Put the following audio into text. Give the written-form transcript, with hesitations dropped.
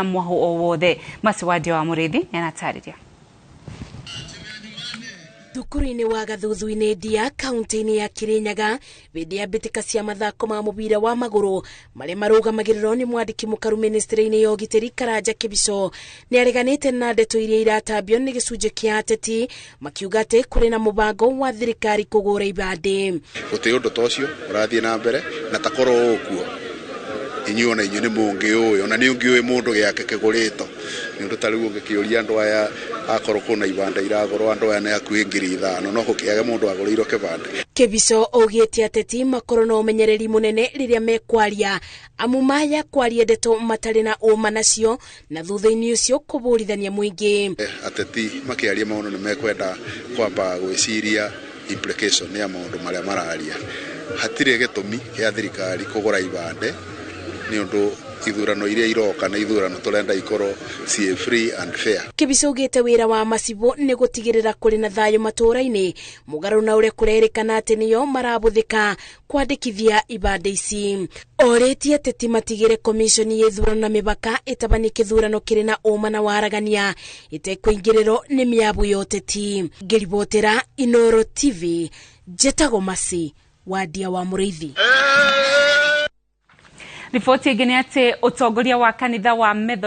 Mwahu o wothe Masiwadia wa Mũrĩithi nĩaratarĩria. Thukuru-inĩ wa Gathuthu-inĩ Ndia, kaunti-inĩ ya Kirinyaga, hĩndĩ ya mbĩtĩka cia mathako ma mũbira wa magũrũ marĩa marũgamagĩrĩrwo nĩ mwandĩki mũkaru ministry-inĩ ya ũgitĩri Karanja Kĩbico, nĩ areganĩte na ndeto iria iratambio nĩ gĩcunjĩ kĩa ateti makiuga atĩ kũrĩ na mũbango wa thirikari kũgũra ibandĩ. Gũtirĩ ũndũ ta ũcio ũrathiĩ na mbere, na ta korwo ũkuo inyuĩ ona inyuĩ nĩ mũngĩũĩ, ona nĩ ũngĩũĩ mũndũ gĩake kĩgũrĩtwo. Nĩ ũndũ ta rĩu ũngĩkĩũria andũ aya, akorwo kwĩna ibandĩ iragũrwo, andũ aya nĩ hakuhĩ 5,000, no gũkĩage mũndũ agũrĩirwo kĩbandĩ. Kĩbico augĩte ateti makorwo na ũmenyereri mũnene rĩrĩa mekwaria, amu maya kwaria ndeto matarĩ na ũma nacio, na thutha-inĩ ũcio kũbũrithania mũingĩ. Ateti makĩaria maũndũ nĩ mekwenda kwamba gwĩciria implication ya maũndũ marĩa mararia. Hatirĩ gĩtũmi kĩa thirikari kũgũra ibandĩ, nĩ ũndũ ithurano iria iroka nĩ ithurano tũrenda ikorwo ciĩ free and fair. Kĩbico augĩte wĩra wa macibũ nĩ gũtigĩrĩra kũrĩ na thayũ matũũra-inĩ, mũgarũ na ũrĩa kũrerĩkana atĩ nĩo marabũthĩka kwandĩkithia ibandĩ ici. Orĩtie ateti matigĩre komishoni ya ithurano na mĩbaka ĩtabanie kĩthurano kĩrĩ na ũma na waragania ĩtekũingĩrĩrwo nĩ mĩabu ya ũteti. Ngĩribotera Inoro TV, njĩtagwo Masi Wadia wa Mũrĩithi. Riboti ĩngĩ nĩ atĩ ũtongoria wa kanitha wa Methodist